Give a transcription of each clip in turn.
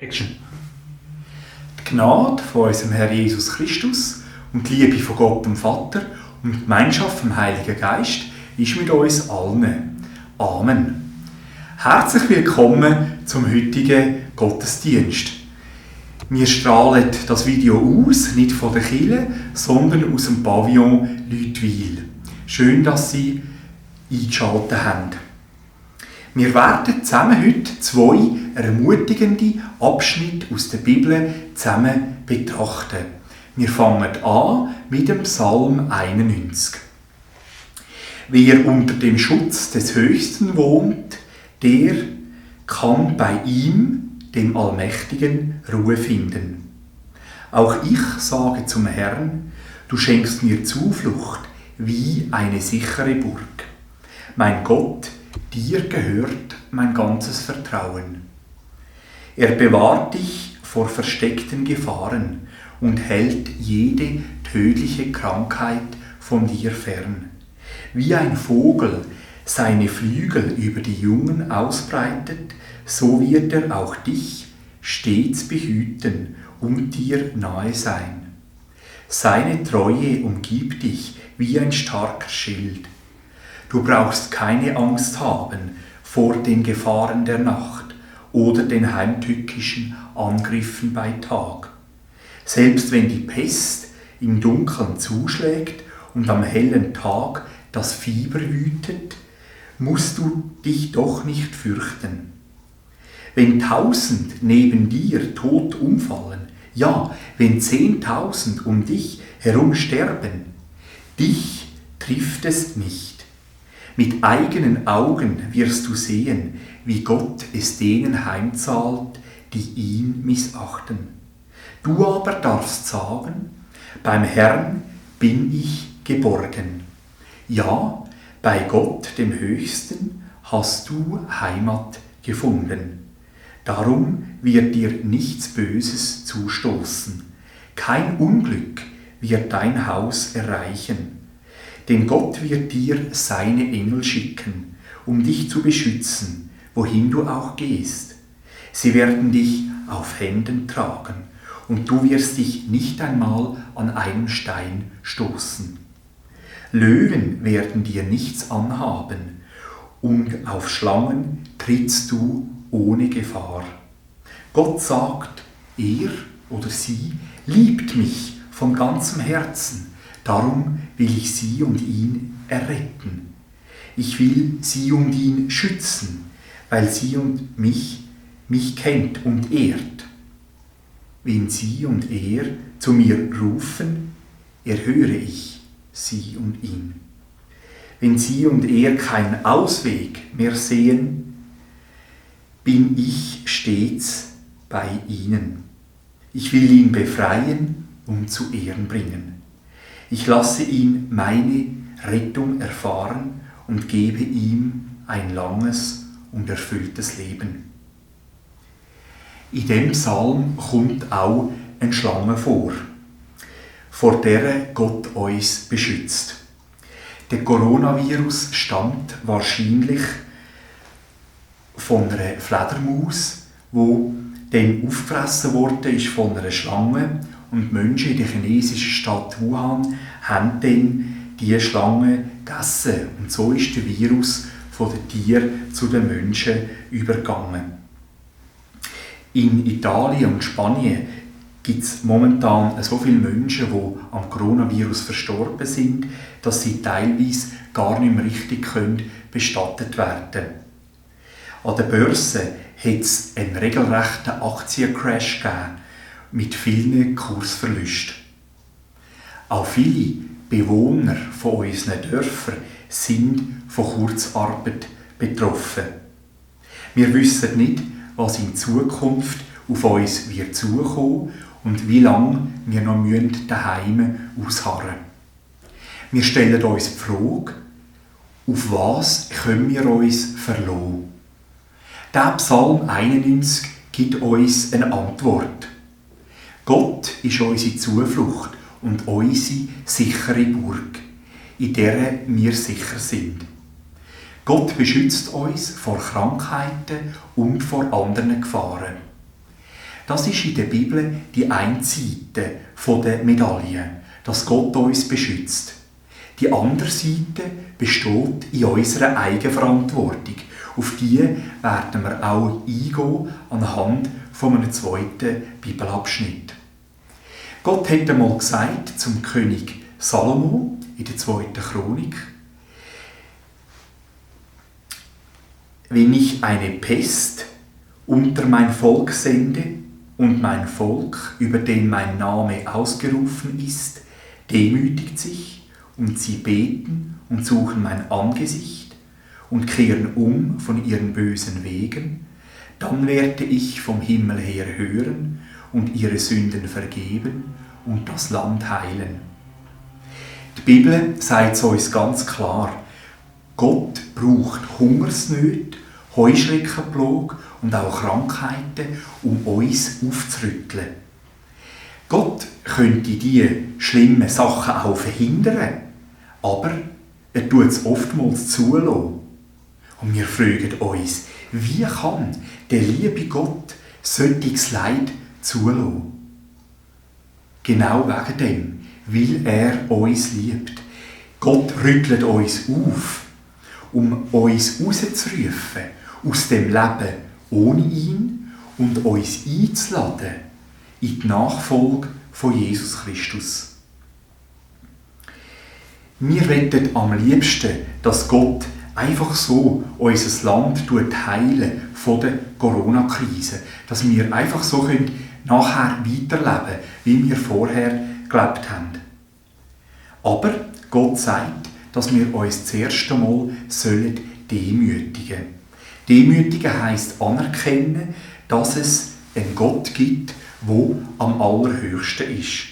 Action. Die Gnade von unserem Herrn Jesus Christus und die Liebe von Gott dem Vater und die Gemeinschaft vom Heiligen Geist ist mit uns allen. Amen. Herzlich willkommen zum heutigen Gottesdienst. Wir strahlen das Video aus, nicht von der Kirche, sondern aus dem Pavillon Lütwil. Schön, dass Sie eingeschaltet haben. Wir werden zusammen heute zwei ermutigende Abschnitte aus der Bibel zusammen betrachten. Wir fangen an mit dem Psalm 91. Wer unter dem Schutz des Höchsten wohnt, der kann bei ihm, dem Allmächtigen, Ruhe finden. Auch ich sage zum Herrn, du schenkst mir Zuflucht wie eine sichere Burg. Mein Gott, dir gehört mein ganzes Vertrauen. Er bewahrt dich vor versteckten Gefahren und hält jede tödliche Krankheit von dir fern. Wie ein Vogel seine Flügel über die Jungen ausbreitet, so wird er auch dich stets behüten und dir nahe sein. Seine Treue umgibt dich wie ein starker Schild. Du brauchst keine Angst haben vor den Gefahren der Nacht oder den heimtückischen Angriffen bei Tag. Selbst wenn die Pest im Dunkeln zuschlägt und am hellen Tag das Fieber wütet, musst du dich doch nicht fürchten. Wenn 1000 neben dir tot umfallen, ja, wenn 10.000 um dich herum sterben, dich trifft es nicht. Mit eigenen Augen wirst du sehen, wie Gott es denen heimzahlt, die ihn missachten. Du aber darfst sagen, beim Herrn bin ich geborgen. Ja, bei Gott, dem Höchsten, hast du Heimat gefunden. Darum wird dir nichts Böses zustoßen. Kein Unglück wird dein Haus erreichen. Denn Gott wird dir seine Engel schicken, um dich zu beschützen, wohin du auch gehst. Sie werden dich auf Händen tragen, und du wirst dich nicht einmal an einem Stein stoßen. Löwen werden dir nichts anhaben, und auf Schlangen trittst du ohne Gefahr. Gott sagt, er oder sie liebt mich von ganzem Herzen. Darum will ich sie und ihn erretten. Ich will sie und ihn schützen, weil sie und mich kennt und ehrt. Wenn sie und er zu mir rufen, erhöre ich sie und ihn. Wenn sie und er keinen Ausweg mehr sehen, bin ich stets bei ihnen. Ich will ihn befreien und zu Ehren bringen. Ich lasse ihn meine Rettung erfahren und gebe ihm ein langes und erfülltes Leben. In dem Psalm kommt auch eine Schlange vor der Gott uns beschützt. Der Coronavirus stammt wahrscheinlich von einer Fledermaus, wo dann aufgefressen wurde ist von einer Schlange. Und die Menschen in der chinesischen Stadt Wuhan haben dann diese Schlange gegessen. Und so ist der Virus von den Tieren zu den Menschen übergegangen. In Italien und Spanien gibt es momentan so viele Menschen, die am Coronavirus verstorben sind, dass sie teilweise gar nicht mehr richtig bestattet werden können. An der Börse hat es einen regelrechten Aktiencrash gegeben, mit vielen Kursverlusten. Auch viele Bewohner von unseren Dörfern sind von Kurzarbeit betroffen. Wir wissen nicht, was in Zukunft auf uns wird zukommen und wie lange wir noch daheim ausharren müssen. Wir stellen uns die Frage, auf was können wir uns verlassen? Der Psalm 91 gibt uns eine Antwort. Gott ist unsere Zuflucht und unsere sichere Burg, in der wir sicher sind. Gott beschützt uns vor Krankheiten und vor anderen Gefahren. Das ist in der Bibel die eine Seite der Medaille, dass Gott uns beschützt. Die andere Seite besteht in unserer Eigenverantwortung. Auf die werden wir auch eingehen anhand von einem zweiten Bibelabschnitt. Gott hat einmal gesagt zum König Salomo in der 2. Chronik: Wenn ich eine Pest unter mein Volk sende und mein Volk, über den mein Name ausgerufen ist, demütigt sich und sie beten und suchen mein Angesicht und kehren um von ihren bösen Wegen, dann werde ich vom Himmel her hören und ihre Sünden vergeben und das Land heilen. Die Bibel sagt es uns ganz klar: Gott braucht Hungersnöte, Heuschreckenplage und auch Krankheiten, um uns aufzurütteln. Gott könnte diese schlimmen Sachen auch verhindern, aber er tut es oftmals zulassen. Und wir fragen uns, wie kann der liebe Gott solches Leid zulassen? Genau wegen dem, weil er uns liebt. Gott rüttelt uns auf, um uns rauszurufen aus dem Leben ohne ihn und uns einzuladen in die Nachfolge von Jesus Christus. Wir wollen am liebsten, dass Gott einfach so unser Land heilen von der Corona-Krise, dass wir einfach so nachher weiterleben, wie wir vorher gelebt haben. Aber Gott sagt, dass wir uns zuerst einmal demütigen sollen. Demütigen heisst anerkennen, dass es einen Gott gibt, der am allerhöchsten ist.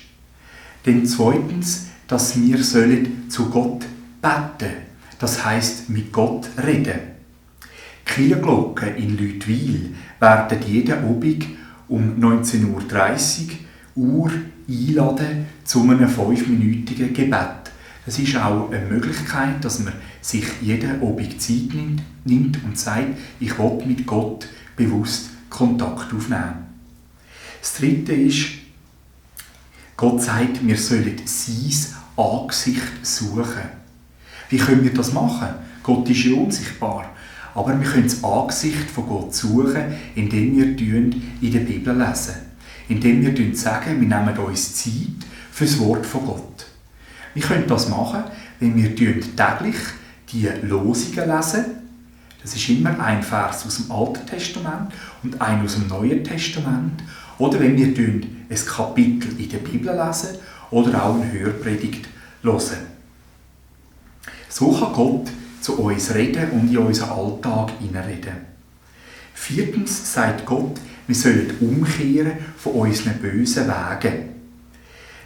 Denn zweitens, dass wir zu Gott beten sollen. Das heisst, mit Gott reden. Die Kirchenglocken in Leutwil werden jeden Abend um 19:30 Uhr einladen zu einem 5-minütigen Gebet. Es ist auch eine Möglichkeit, dass man sich jeden Abend Zeit nimmt und sagt, ich will mit Gott bewusst Kontakt aufnehmen. Das Dritte ist, Gott sagt, wir sollen sein Angesicht suchen. Wie können wir das machen? Gott ist ja unsichtbar. Aber wir können das Angesicht von Gott suchen, indem wir in der Bibel lesen. Indem wir sagen, wir nehmen uns Zeit für das Wort von Gott. Wir können das machen, wenn wir täglich die Losungen lesen. Das ist immer ein Vers aus dem Alten Testament und ein aus dem Neuen Testament. Oder wenn wir ein Kapitel in der Bibel lesen oder auch eine Hörpredigt hören. So kann Gott zu uns reden und in unseren Alltag hineinreden. Viertens sagt Gott, wir sollen umkehren von unseren bösen Wegen.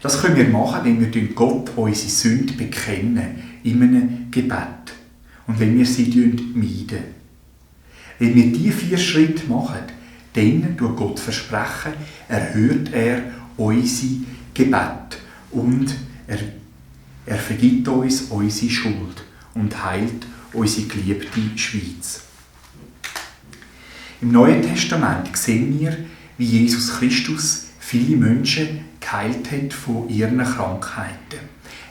Das können wir machen, wenn wir Gott unsere Sünde bekennen in einem Gebet und wenn wir sie meiden. Wenn wir diese 4 Schritte machen, dann tut Gott versprechen, erhört er unsere Gebete und er vergibt uns unsere Schuld und heilt unsere geliebte Schweiz. Im Neuen Testament sehen wir, wie Jesus Christus viele Menschen geheilt hat von ihren Krankheiten.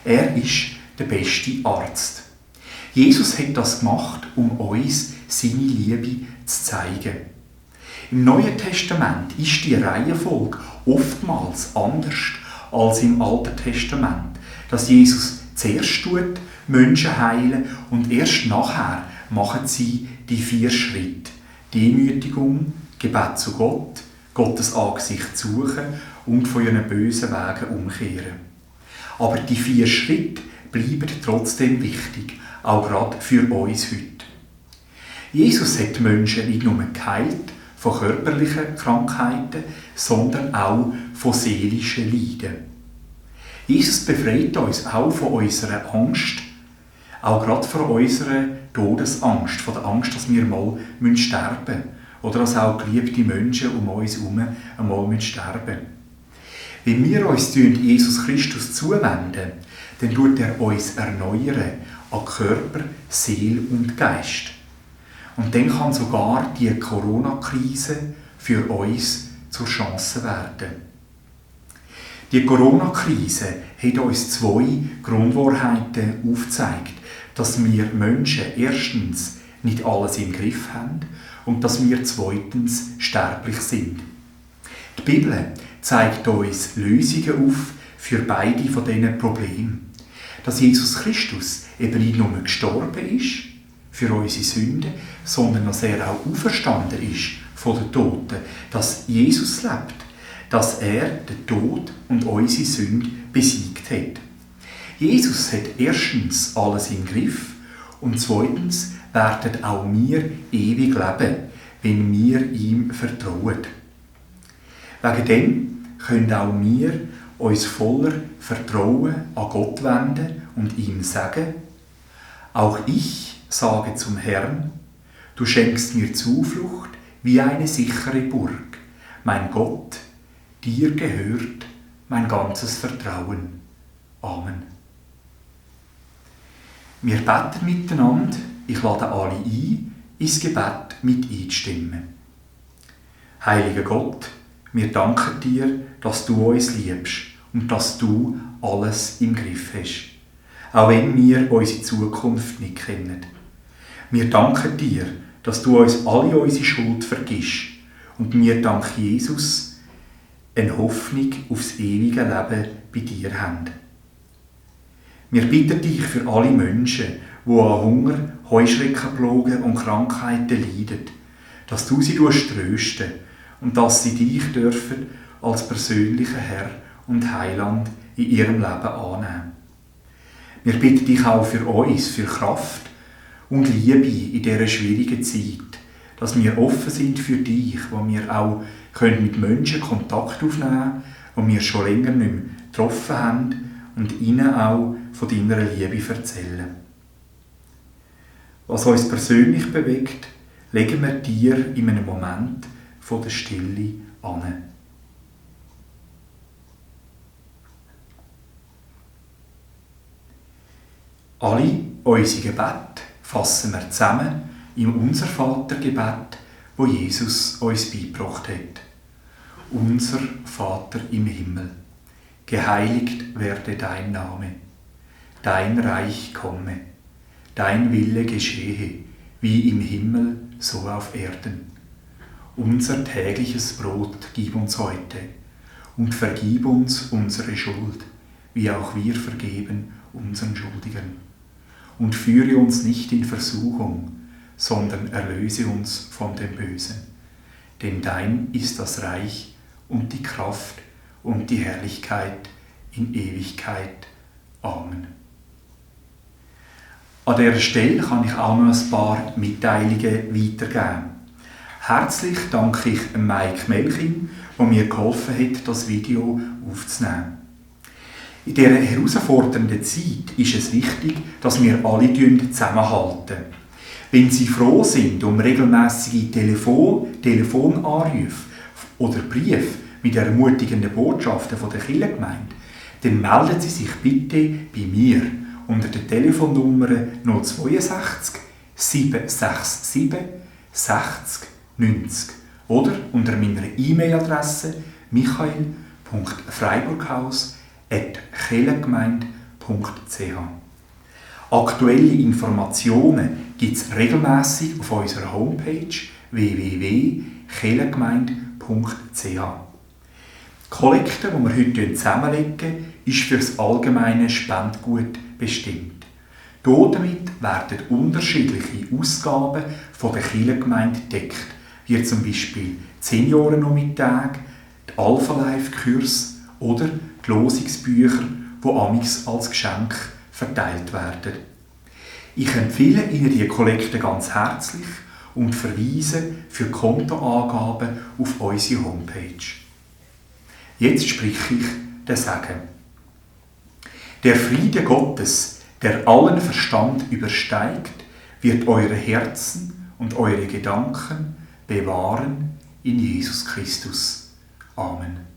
Er ist der beste Arzt. Jesus hat das gemacht, um uns seine Liebe zu zeigen. Im Neuen Testament ist die Reihenfolge oftmals anders als im Alten Testament, dass Jesus zuerst Menschen heilen und erst nachher machen sie die 4 Schritte. Demütigung, Gebet zu Gott, Gottes Angesicht suchen und von ihren bösen Wegen umkehren. Aber die 4 Schritte bleiben trotzdem wichtig, auch gerade für uns heute. Jesus hat Menschen nicht nur geheilt von körperlichen Krankheiten, sondern auch von seelischen Leiden. Jesus befreit uns auch von unserer Angst, auch gerade von unserer Todesangst, von der Angst, dass wir mal sterben müssen oder dass auch geliebte Menschen um uns herum einmal sterben müssen. Wenn wir uns Jesus Christus zuwenden, dann tut er uns erneuern an Körper, Seele und Geist. Und dann kann sogar die Corona-Krise für uns zur Chance werden. Die Corona-Krise hat uns 2 Grundwahrheiten aufgezeigt, dass wir Menschen erstens nicht alles im Griff haben und dass wir zweitens sterblich sind. Die Bibel zeigt uns Lösungen auf für beide von diesen Problemen. Dass Jesus Christus eben nicht nur gestorben ist für unsere Sünden, sondern dass er auch auferstanden ist von den Toten, dass Jesus lebt, dass er den Tod und unsere Sünde besiegt hat. Jesus hat erstens alles im Griff und zweitens werden auch wir ewig leben, wenn wir ihm vertrauen. Wegen dem können auch wir uns voller Vertrauen an Gott wenden und ihm sagen: Auch ich sage zum Herrn, du schenkst mir Zuflucht wie eine sichere Burg. Mein Gott, dir gehört mein ganzes Vertrauen. Amen. Wir beten miteinander. Ich lade alle ein, ins Gebet mit einzustimmen. Heiliger Gott, wir danken dir, dass du uns liebst und dass du alles im Griff hast, auch wenn wir unsere Zukunft nicht kennen. Wir danken dir, dass du uns alle unsere Schuld vergisst und wir dank Jesus eine Hoffnung aufs ewige Leben bei dir haben. Wir bitten dich für alle Menschen, die an Hunger, Heuschreckenplagen und Krankheiten leiden, dass du sie trösten und dass sie dich dürfen als persönlicher Herr und Heiland in ihrem Leben annehmen. Wir bitten dich auch für uns, für Kraft und Liebe in dieser schwierigen Zeit, dass wir offen sind für dich, wo wir auch mit Menschen Kontakt aufnehmen können, die wir schon länger nicht mehr getroffen haben und ihnen auch von deiner Liebe erzählen. Was uns persönlich bewegt, legen wir dir in einem Moment von der Stille an. Alle unsere Gebete fassen wir zusammen im Unser-Vater-Gebet, wo Jesus uns beigebracht hat. Unser Vater im Himmel, geheiligt werde dein Name, dein Reich komme, dein Wille geschehe, wie im Himmel, so auf Erden. Unser tägliches Brot gib uns heute und vergib uns unsere Schuld, wie auch wir vergeben unseren Schuldigen. Und führe uns nicht in Versuchung, sondern erlöse uns von dem Bösen. Denn dein ist das Reich und die Kraft und die Herrlichkeit in Ewigkeit. Amen. An dieser Stelle kann ich auch noch ein paar Mitteilungen weitergeben. Herzlich danke ich Mike Melching, der mir geholfen hat, das Video aufzunehmen. In dieser herausfordernden Zeit ist es wichtig, dass wir alle zusammenhalten. Wenn Sie froh sind um regelmäßige Telefonanrufe oder Briefe mit ermutigenden Botschaften von der Kirchengemeinde, dann melden Sie sich bitte bei mir unter der Telefonnummer 062 767 60 90 oder unter meiner E-Mail-Adresse michael.freiburghaus@kirchengemeinde.ch. Aktuelle Informationen gibt es regelmässig auf unserer Homepage www.kirchengemeinde.ch. Die Kollekte, die wir heute zusammenlegen, ist für das allgemeine Spendgut bestimmt. Damit werden unterschiedliche Ausgaben von der Kirchengemeinde gedeckt, wie zum Beispiel die Seniorennachmittage, die Alpha-Life-Kurs oder die Losungsbücher, die amigs als Geschenk verteilt werden. Ich empfehle Ihnen die Kollekte ganz herzlich und verweise für Kontoangaben auf unsere Homepage. Jetzt spreche ich den Segen. Der Friede Gottes, der allen Verstand übersteigt, wird eure Herzen und eure Gedanken bewahren in Jesus Christus. Amen.